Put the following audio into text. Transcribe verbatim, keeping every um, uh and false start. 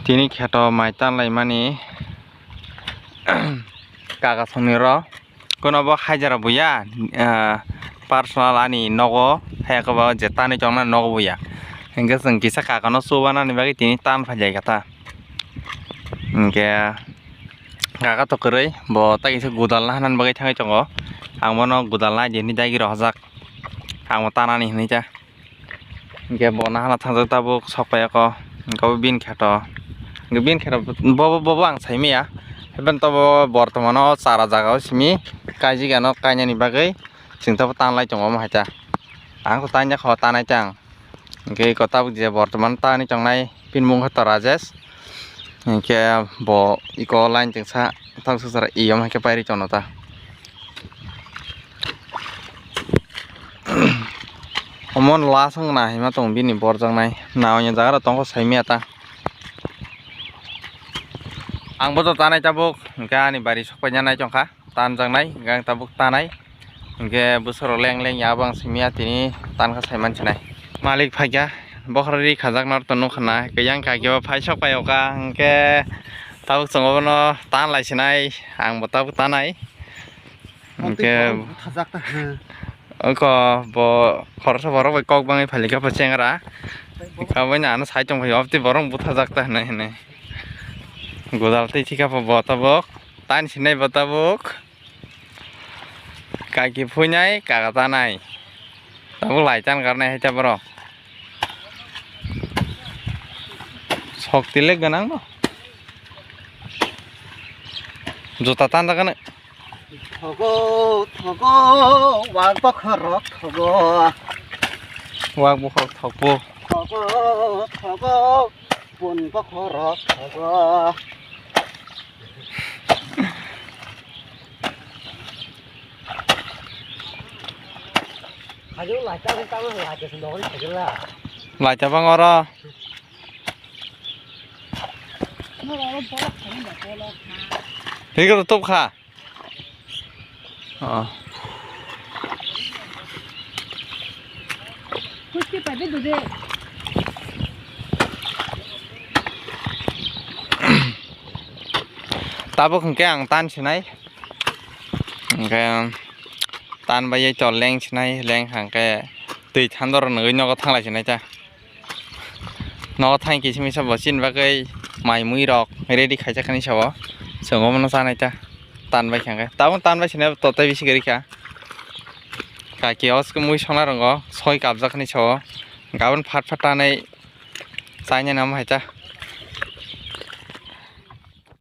Tini kheto mai tanlaimani kaka songni ro. Kono bo haijara buya, ah, personal ani nogo, hai khe bo je tanwi tongna nogo buya. Hinkhe chwng kisa kakano chubanani bagwi tini tan phailai kha ta. Hinkhe kaka to kwrwi, bo tai kisa gudalna hanani bagwi thangwi tongo. Ang bono gudalna di hinwi dagi rohorjak. Ang bo tanani hinwi ta. Hinkhe bo nahana thangjak tabuk sok pai o, hinkhe bo bini kheto, hinkhe bini kheto bo, bo, bo, bo ang saimaya, haikhe to bo bortomano chara jaga o simi kaijigano kainani bagwi chwng tabuk tanlai tongo omo hai ta, ang khe tanya kho tanai ta ang, hinkhe eko tabuk je bortoman tanwi tongnai bini mung khe to Rajesh, hinkhe bo eko line chwngsa. Tang swkjara e, omo hai khe pairwi tongno ta. Omo last wng na hima tong bini borjaknai. Na onya jaga rok tongkho saimaya ta. Ang bo to tanai tabuk, hwnkhe ani bari sok paina nai tongkha. Tanjaknai, hwnkhe ang tabuk tanai. Hwnkhe bwswk rok leng leng ya, abo ang simi ya tini tan kha saiman sinai. Malik phaikha, bokhorok ri khajak norok to nukha na, hwnkhe yang kaki o phai sok pai o kha, hwnkhe tabuk chwng obono tan lai sinai, ang bo tabuk tanai. Hwnkhe buthajak ta hwno. Oko bo khoroksa borok bai kok bangwi phalikha bo chengra. Abo no ano sai tongphai, oboni borok buthajak ta hwnwi hwnwi. Godal twi thikha bo tabuk, tan sinai bo tabuk. Kaki phuinai, kaka tanai. Tabuk lai tan garnai hai ta borok. Sok tile gwnang no. Juta tan da gwnang. Thogo, thogo, wak bokhorok thogo. Wak bokhorok thokbo. Thogo, thogo, bun bokhorok thogo. Laita bang oro. Hiko to top kha. Oh. Tabuk hwnkhe ang tan sinai. Hwnkhe tan bai tol leng sinai, leng hwnkhe twi thandor nugwi nogo thanglai sinai ta. Nogo thang kisa misa bo chini bagwi mai mui rok ready khaijak kani sabo. Chwng omono chanai ta. Tan bai kha hwnkhe. Tabuk tan bai sinai totai bisi kwrwi kha. Kaki os mui songna rongo soi kapjak kani sabo. Gabon phat phat tanai chainani omo hai ta.